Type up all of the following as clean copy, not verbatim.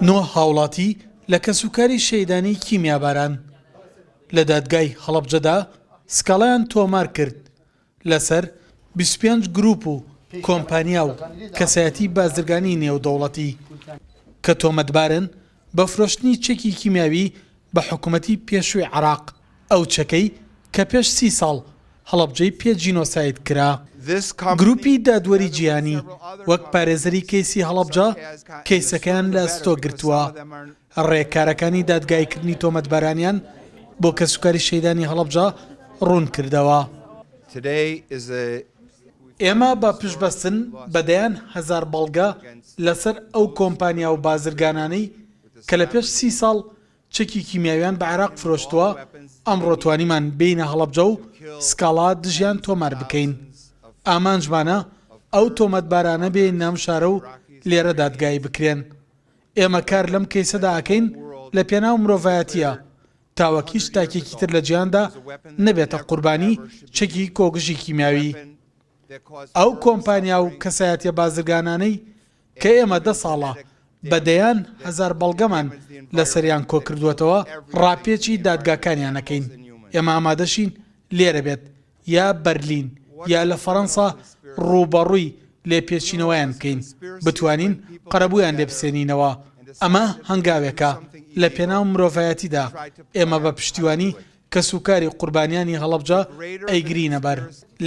نۆ هاوڵاتی لە کەسوکاری شەهیدانی کیمیاباران لە دادگای هەڵەبجەدا سکاڵایان تۆمارکرد لەسەر 25 گروپ و کۆمپانیا و کەسایەتی بازرگانی نێودەوڵەتی کە تۆمەتبارن بە فرۆشتنی چەکی کیمیاوی بە حکومەتی پێشووی عێراق، ئەو چەکەی کە پێش سی ساڵ هەڵەبجەی پێ جینۆساید کرا. گروپی دادوەری جیهانی وەک پارێزەری کەیسی هەڵەبجە کەیسەکەیان لە ئەستۆ گرتووە، ڕێکارەکانی دادگاییکردنی تۆمەتبارانیان بۆ کەسوکاری شەهیدانی هەڵەبجە ڕوونکردەوە. ئێمە بە پشتبەستن بە دەیان هەزار بەڵگە لەسەر ئەو کۆمپانیا و بازرگانانەی کە لە پێش سی ساڵ چەکی کیمیاویان بە عێراق فرۆشتووە، ئەمڕۆ توانیمان بێینە هەڵەبجە و سکاڵا دژیان تۆمار بکەین. ئامانجمانە ئەو تۆمەتبارانە بێینە ئەم شارە و لێرە دادگایی بکرێن. ئێمە کار لەم کەیسەدا ئەکەین لە پێناو مرۆڤایەتییە، تاوەک هیچ تاکێکی تر لە جیهاندا نەبێتە قوربانی چەکی کۆکژی کیمیاوی. ئەو کۆمپانیا و کەسایەتیە بازرگانانەی کە ئێمە دە ساڵە بە دەیان هەزار بەڵگەمان لەسەریان کۆکردووەتەوە ڕاپێچی دادگاکانیان ئەکەین. ئێمە ئامادەشین لێرە بێت یا بەرلین یا لە فەرەنسا ڕووبەڕووی لێپێچینەوەیان بکەین، بتوانین قەرەبوویان لێ بسێنینەوە. ئەمە هەنگاوێکە لە پێناو مرۆڤایەتیدا، ئێمە بە پشتیوانی کەسوکاری قوربانیانی هەڵەبجە ئەیگرینە بەر.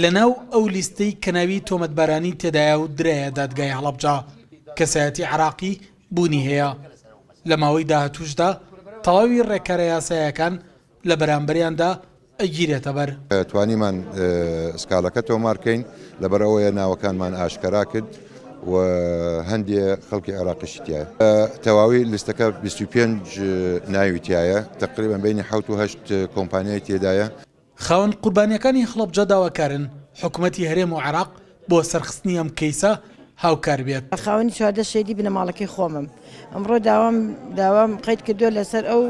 لەناو ئەو لیستەی کە ناوی تۆمەتبارانی تێدایە و درایە دادگای هەڵەبجە، کەسایەتی عێراقی بوونی هەیە. لە ماوەی داهاتووشدا تەواوی ڕێکارە یاسایەکان لە بەرامبەریاندا ئەگیرێتە بەر. توانیمان سکاڵەکە تۆمار کەین، لەبەرئەوەیە ناوەکانمان ئاشکرا کرد و هەندێ خەڵکی عێراقیشی تیایە. تەواوی لیستەکە 25 ناوی تیایە، تەقریبەن بەینی حەوت و هەشت کۆمپانیای تێدایە. خاوەن قوربانییەکانی هەڵەبجە داواکارن حکومەتی هەرێم و عێراق بۆ سەرخستنی ئەم کەیسە هاوکار بێت. خاوەنی 14 شەهیدی بنەماڵەکەی خۆمم، ئەمڕۆ داوام داوام قەید کردووە لەسەر ئەو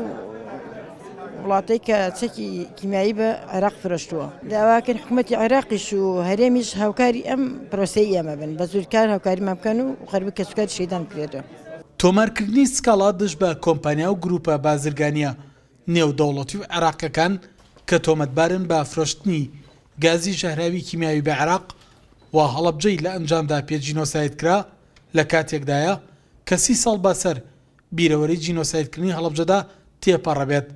وڵاتەی کە چەکی کیمیایی بە عێراق فرۆشتووە. داواکەین حکوومەتی عێراقیش و هەرێمیش هاوکاری ئەم پرۆسەی ئێمە بن، بە زوورکار هاوکاریمان بکەن و قەرەبووی کەسوکاری شەهیدان بکرێتەوە. تۆمارکردنی سکاڵا دژ بە کۆمپانیا و گرووپە بازرگانییە نێودەوڵەتی و عێراقییەکان کە تۆمەتبارن بە فرۆشتنی گازی ژەهراوی کیمیاوی بە عێراق و هەڵەبجەی لە ئەنجامدا پێ جینۆساید کرا لە کاتێکدایە کە سی ساڵ بەسەر بیرەوەری جینۆسایدکردنی هەڵەبجەدا تێپەڕەبێت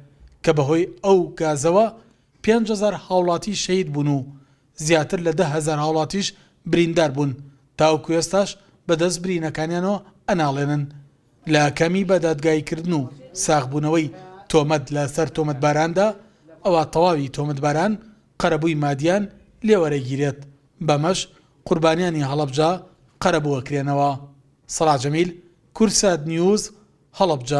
کە بەهۆی ئەو گازەوە 5000 هاوڵاتی شەهید بوون و زیاتر لە 10,000 هاوڵاتیش بریندار بوون تاوەکو ئێستاش بەدەست برینەکانیانەوە ئەناڵێنن. لە ئاکامی بە دادگاییکردن و ساغبوونەوەی تۆمەت لە سەر تۆمەتباراندا، ئەوا تەواوی تۆمەتباران قەرەبووی مادیان لێوەرەگیرێت، بەمەش قوربانیانی هەڵەبجە قەرەبوو ئەکرێنەوە. سەڵاح جەمیل، کوردسات نیوز، هەڵەبجە.